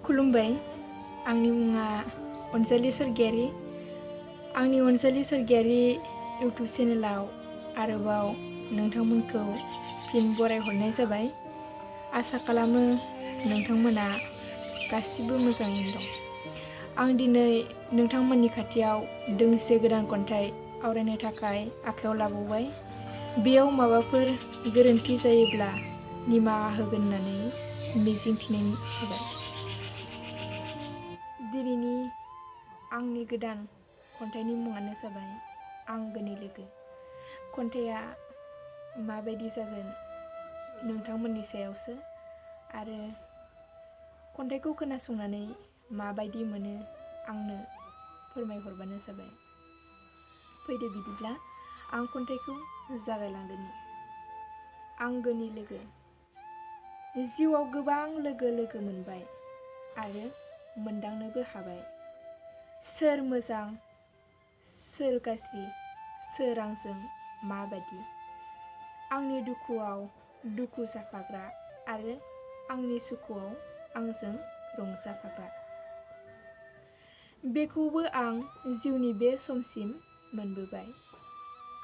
खुलुमबाय, आंनि मुङा अनजालि स्वर्गियारी। आंनि अनजालि स्वर्गियारी इउटुब चेनेलाव आरोबाव नोंथांमोनखौ फिन बरायहरनाय जाबाय। आसा खालामो नोंथांमोना गासिबो मोजाङैनो दं। आं दिनै नोंथांमोननि खाथियाव दोंसे गोदान खन्थाइ आवरायनो थाखाय आखायाव लाबावबाय। बेयाव माबाफोर गोरोन्थि जायोब्ला निमाहा होगोन होननानै मिजिंथिनाय जाबाय। दिनैनि आंनि गोदान खन्थाइनि मुङानो जाबाय आंगोनि लोगो। खन्थाइया माबायदि जागोन नोंथांमोननि सायावसो, आरो खन्थाइखौ खोनासंनानै माबायदि मोनो आंनो फोरमायहरबानो जाबाय। फैदो बिदिब्ला आं खन्थाइखौ जागायलांदोनि। आंगोनि लोगो। जिउआव गोबां लोगो मोनबाय आरो मोनदांनोबो हाबाय। सोर मोजां सोर गाज्रि, सोर आंजों माबादि। आंनि दुखुआव दुखु जाफाग्रा आरो आंनि सुखुआव आंजों रंजाफाग्रा। बेखौबो आं जिउनि बे समसिम मोनबोबाय।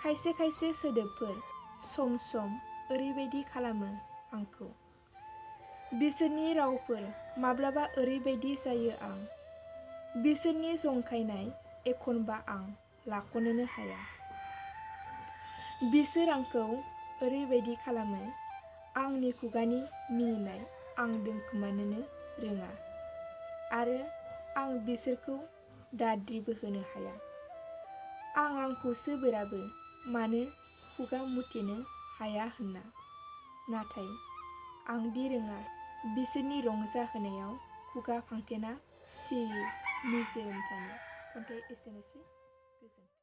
खायसे खायसे सोदोबफोर सम ओरैबायदि खालामो आंखौ। बिसोरनि रावफोर माब्लाबा ओरैबायदि जायो आं। बिसोरनि जंखायनाय एखनबा आं लाख'नोनो हाया। बिसोर आंखौ ओरैबायदि खालामो, आंनि खुगानि मिनिनाय आं दोनखोमानोनो रोङा, आरो आं बिसोरखौ दाद्रिबो होनो हाया। आं आंखौसो बोराबो मानो खुगा मुथेनो हाया होनना। नाथाय आंदि रोङा बिसोरनि रंजाहोनायाव खुगा फांथेना सिरि निजोम थानो। खन्थाइ एसेनोसै। गोजोन्थों।